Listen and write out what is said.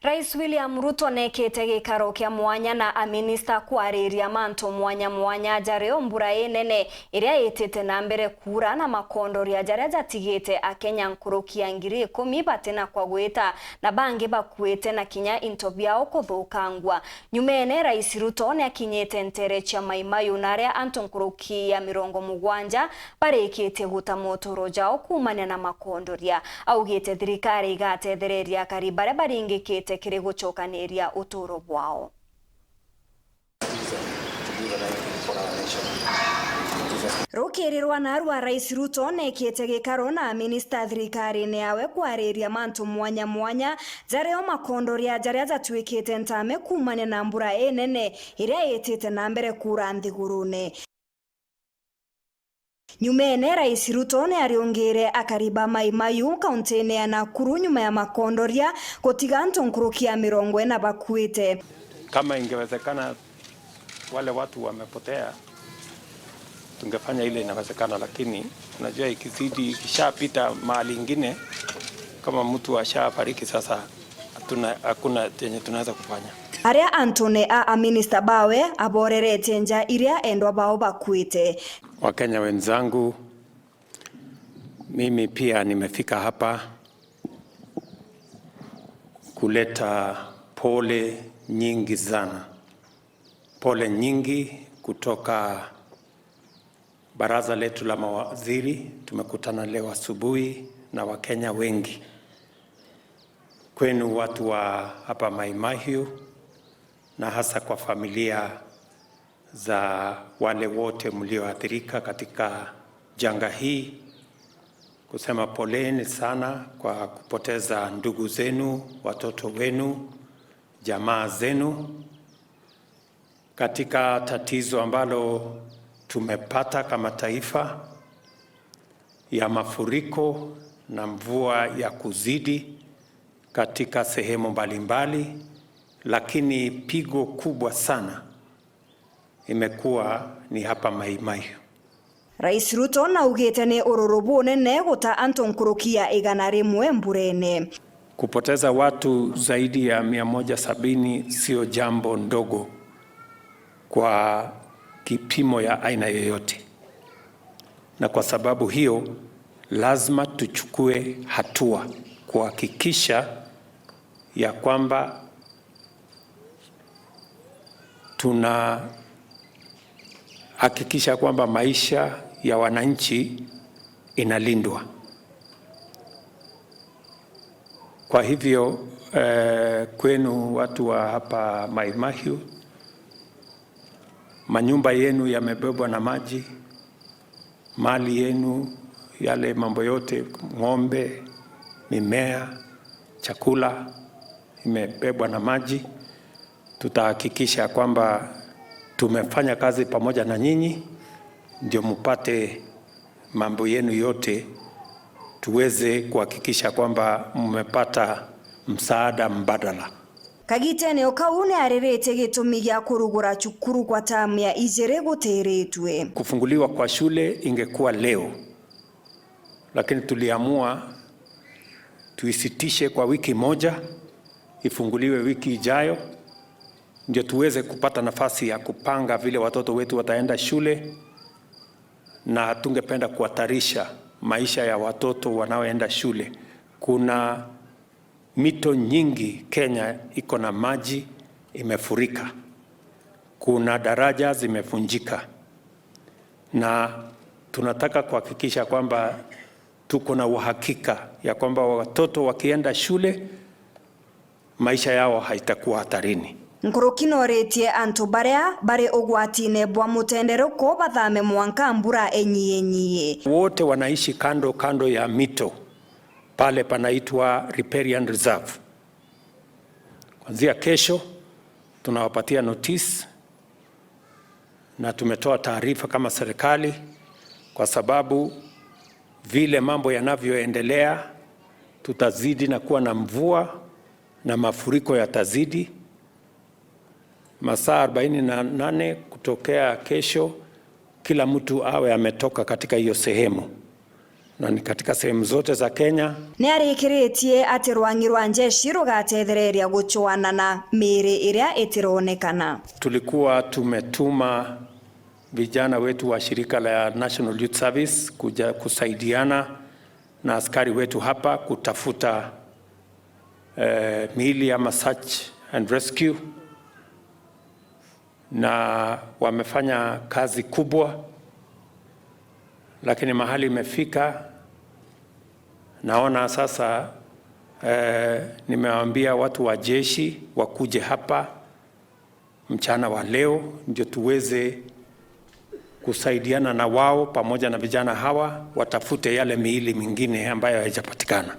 Rais William Ruto nekite gikaro kia mwanya na aminista kwariria mantu mwanya mwanya jareo mbura inene iria itite na mbere kura na makondoria jaria jatigite akenya nkurukia 10,000 batina kwa gwita na bangi bakuite na kinya into biao kuthukangwa. Nyumene Rais Ruto ne akinyite ntere cia Maimayu na aria antu nkurukia 70 barikite guta motoro jao kumania na makondoria. Augite thirikari igatethereria akari baria baringikite kiri gucokaniria uturo bwao. Rukiri rwa narua Rais Ruto nekite gikaro na minista thirikari-ini yawe kwariria mantu mwanya mwanya jareo makondoria jaria jatuikite ntame kumania na mbura inene iria itite na mbere kura nthigurune. Nyumene Rais Ruto ne ariungire akariba Maimayu kaunti-ini ya Nakuru nyuma ya makondoria gutiga antu nkurukia 40 bakuite. Kama ingewezekana wale watu wamepotea tungefanya ile inawezekana, lakini unajua ikizidi ikishapita mahali ingine, kama mtu ashafariki sasa hakuna chenye tunaweza kufanya. Aria Antony a aminista bawe aborerete nja iria endwa bao bakuite. Wakenya wenzangu, mimi pia nimefika hapa kuleta pole nyingi sana, pole nyingi kutoka baraza letu la mawaziri. Tumekutana leo asubuhi na Wakenya wengi, kwenu watu wa hapa Maimahiu na hasa kwa familia za wale wote mlioathirika katika janga hii, kusema poleni sana kwa kupoteza ndugu zenu, watoto wenu, jamaa zenu katika tatizo ambalo tumepata kama taifa ya mafuriko na mvua ya kuzidi katika sehemu mbalimbali, lakini pigo kubwa sana imekuwa ni hapa Maimahiu. Rais Ruto naugite ni ururu bunene guta antu nkurukia 100 mburene. Kupoteza watu zaidi ya 170 sio jambo ndogo kwa kipimo ya aina yoyote, na kwa sababu hiyo lazima tuchukue hatua kuhakikisha ya kwamba tunahakikisha kwamba maisha ya wananchi inalindwa. Kwa hivyo kwenu watu wa hapa Maimahiu, manyumba yenu yamebebwa na maji, mali yenu, yale mambo yote, ng'ombe, mimea, chakula imebebwa na maji. Tutahakikisha kwamba tumefanya kazi pamoja na nyinyi ndio mupate mambo yenu yote, tuweze kuhakikisha kwamba mmepata msaada mbadala. Kagiteneo kau ni aririte gitumi gia kurugura cukuru kwa tamu ya ijiri gutiritwe. Kufunguliwa kwa shule ingekuwa leo, lakini tuliamua tuisitishe kwa wiki moja, ifunguliwe wiki ijayo, ndio tuweze kupata nafasi ya kupanga vile watoto wetu wataenda shule, na tungependa kuhatarisha maisha ya watoto wanaoenda shule. Kuna mito nyingi Kenya iko na maji imefurika, kuna daraja zimevunjika, na tunataka kuhakikisha kwamba tuko na uhakika ya kwamba watoto wakienda shule maisha yao haitakuwa hatarini. Nkuruki noretie antu baria bari ugwatine bwa mutenderuko bathame mwanka mbura enyienyiie. Wote wanaishi kando kando ya mito pale panaitwa Riparian Reserve. Kuanzia kesho tunawapatia notice na tumetoa taarifa kama serikali, kwa sababu vile mambo yanavyoendelea tutazidi na kuwa na mvua na mafuriko yatazidi. Masaa 48 kutokea kesho, kila mtu awe ametoka katika hiyo sehemu. Na ni katika sehemu zote za Kenya. Nĩ arĩkĩrĩtie atĩ rwang'i rwa njeshi rũgatethereria gũchũana na mĩĩrĩ ĩrĩa ĩtĩronekana. Tulikuwa tumetuma vijana wetu wa shirika la National Youth Service kuja kusaidiana na askari wetu hapa kutafuta miili ama search and rescue, na wamefanya kazi kubwa, lakini mahali imefika, naona sasa nimewaambia watu wa jeshi wakuje hapa mchana wa leo ndio tuweze kusaidiana na wao pamoja na vijana hawa watafute yale miili mingine ambayo haijapatikana.